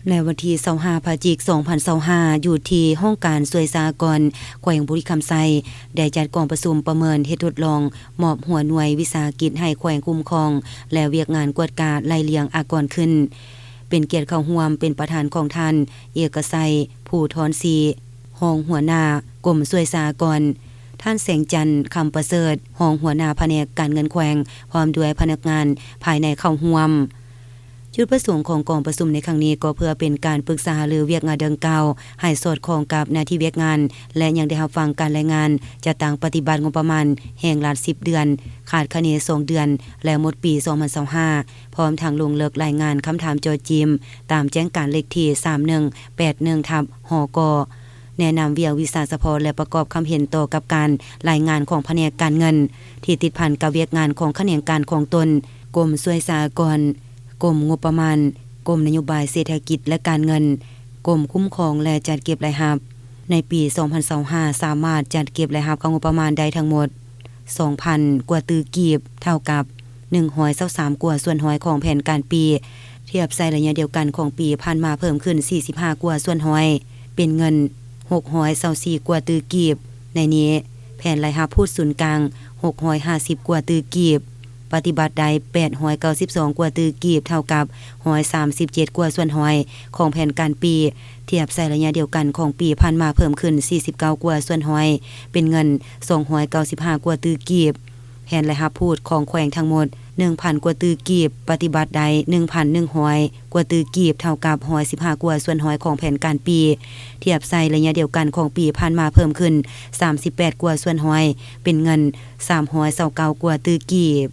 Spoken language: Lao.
ໃນວັນທີຊາວຫ້າ ພະຈິກ ສອງພັນຊາວຫ້າ ຢູ່ທີ່ຫ້ອງການສ່ວຍສາອາກອນ ແຂວງບໍລິຄຳໄຊ ໄດ້ຈັດກອງປະຊຸມປະເມີນເຮັດທົດລອງ ມອບຫົວໜ່ວຍວິສາຫະກິດໃຫ້ແຂວງຄຸ້ມຄອງ ແລະ ວຽກງານກວດກາໄລ່ລຽງອາກອນຂຶ້ນ. ເປັນກຽດເຂົ້າຮ່ວມເປັນປະທານຂອງທ່ານ ເອກະໄຊ ພູທອນສີ ຮອງຫົວໜ້າກົມສ່ວຍສາອາກອນ, ທ່ານ ແສງຈັນ ຄຳປະເສີດ ຮອງຫົວໜ້າພະແນກການເງິນແຂວງ ພ້ອມດ້ວຍພະນັກງານພາຍໃນເຂົ້າຮ່ວມ. ຈຸດປະສົງຂອງກອງປະຊຸມໃນຄັ້ງນີ້ກໍເພື່ອເປັນການປຶກສາຫາລືວຽກງານດັ່ງກ່າວໃຫ້ສອດຄ່ອງກັບໜ້າທີ່ວຽກງານ ແລະ ຍັງໄດ້ຮັບຟັງການລາຍງານຈັດຕັ້ງປະຕິບັດງົບປະມານແຫ່ງລັດສິບເດືອນ, ຄາດຄະເນສອງເດືອນ ແລະ ໝົດປີສອງພັນຊາວຫ້າ ພ້ອມທັງລົງເລິກລາຍງານຄຳຖາມເຈາະຈີມ ຕາມແຈ້ງການເລກທີ ສາມໜຶ່ງແປດໜຶ່ງ ທັບ ຫກ ແນະນຳວຽກວິຊາສະເພາະ ແລະ ປະກອບຄຳເຫັນຕໍ່ກັບການລາຍງານຂອງພະແນກການເງິນ ທີ່ຕິດພັນກັບວຽກງານຂອງຂະແໜງການຂອງຕົນ, ກົມສ່ວຍສາອາກອນ, ກົມງົບປະມານ, ກົມນະໂຍບາຍເສດຖະກິດ ແລະ ການເງິນ, ກົມຄຸ້ມຄອງ ແລະ ຈັດເກັບລາຍຮັບ. ໃນປີສອງພັນຊາວຫ້າ ສາມາດຈັດເກັບລາຍຮັບເຂົ້າງົບປະມານໄດ້ທັງໝົດ ສອງພັນກວ່າຕື້ກີບ, ເທົ່າກັບໜຶ່ງຮ້ອຍຊາວສາມກວ່າສ່ວນຮ້ອຍຂອງແຜນການປີ. ທຽບໃສ່ໄລຍະດຽວກັນຂອງປີຜ່ານມາເພີ່ມຂຶ້ນສີ່ສິບຫ້າກວ່າສ່ວນຮ້ອຍ, ເປັນເງິນຫົກຮ້ອຍຊາວສີ່ກວ່າຕື້ກີບ. ໃນນີ້, ແຜນລາຍຮັບພູດສູນກາງຫົກຮ້ອຍຫ້າສິບກວ່າຕື້ກີບ, ປະຕິບັດໄດ້ແປດຮ້ອຍເກົ້າສິບສອງກວ່າຕື້ກີບ, ເທົ່າກັບຮ້ອຍສາມສິບເຈັດກວ່າສ່ວນຮ້ອຍຂອງແຜນການປີ. ທຽບໃສ່ໄລຍະດຽວກັນຂອງປີຜ່ານມາເພີ່ມຂຶ້ນສີ່ສິບເກົ້າກວ່າສ່ວນຮ້ອຍ, ເປັນເງິນສອງຮ້ອຍເກົ້າສິບຫ້າກວ່າຕື້ກີບ. ແຜນລາຍຮັບພູດຂອງແຂວງທັງໝົດໜຶ່ງພັນກວ່າຕື້ກີບ, ປະຕິບັດໄດ້ໜຶ່ງພັນໜຶ່ງຮ້ອຍກວ່າຕື້ກີບ, ເທົ່າກັບຮ້ອຍສິບຫ້າກວ່າສ່ວນຮ້ອຍຂອງແຜນການປີ. ທຽບໃສ່ໄລຍະດຽວກັນຂອງປີຜ່ານມາເພີ່ມຂຶ້ນສາມສິບແປດກວ່າສ່ວນຮ້ອຍ, ເປັນເງິນສາມຮ້ອຍຊາວເກົ້າກວ່າຕື້ກີບ.